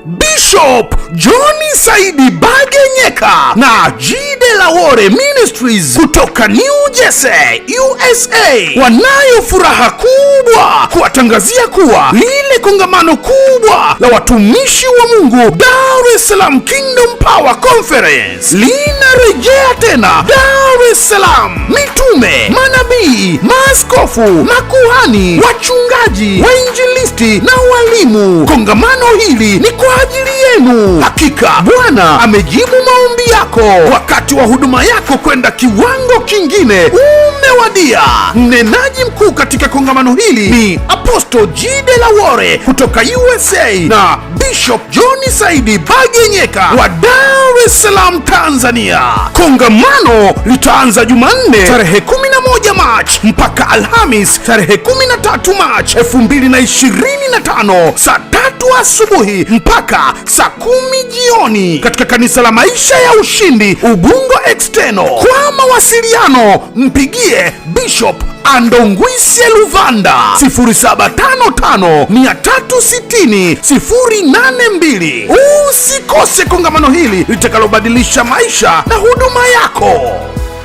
Bishop John Saidi Bagenyeka na G Delaware Ministries kutoka New Jersey, USA wanayo furaha kubwa kuwatangazia kuwa lile kongamano kubwa la watumishi wa Mungu Dar es Salaam Kingdom Power Conference linarejea tena Dar es Salaam. Mitume, manabii, maaskofu, makuhani, wachungaji, wainjilisti na walimu. Kongamano hili ni kwa ajili yenu. Hakika Bwana amejibu maombi yako. Wakati wa huduma yako kwenda kiwango kingine umewadia. Mnenaji mkuu katika kongamano hili ni Apostle G Delaware kutoka USA na Bishop John Saidi Bagenyeka wa Dar es Salaam, Tanzania. Kongamano litaanza Jumanne tarehe 11 Machi mpaka Alhamis tarehe 13 Machi 2025 saa 3 asubuhi mpaka saa 10 jioni katika kanisa la Maisha ya Ushindi, Ubungo External. Kwa mawasiliano mpigie Bishop Andongwise Luvanda 0755 360 082. Usikose kongamano hili litakalobadilisha maisha na huduma yako.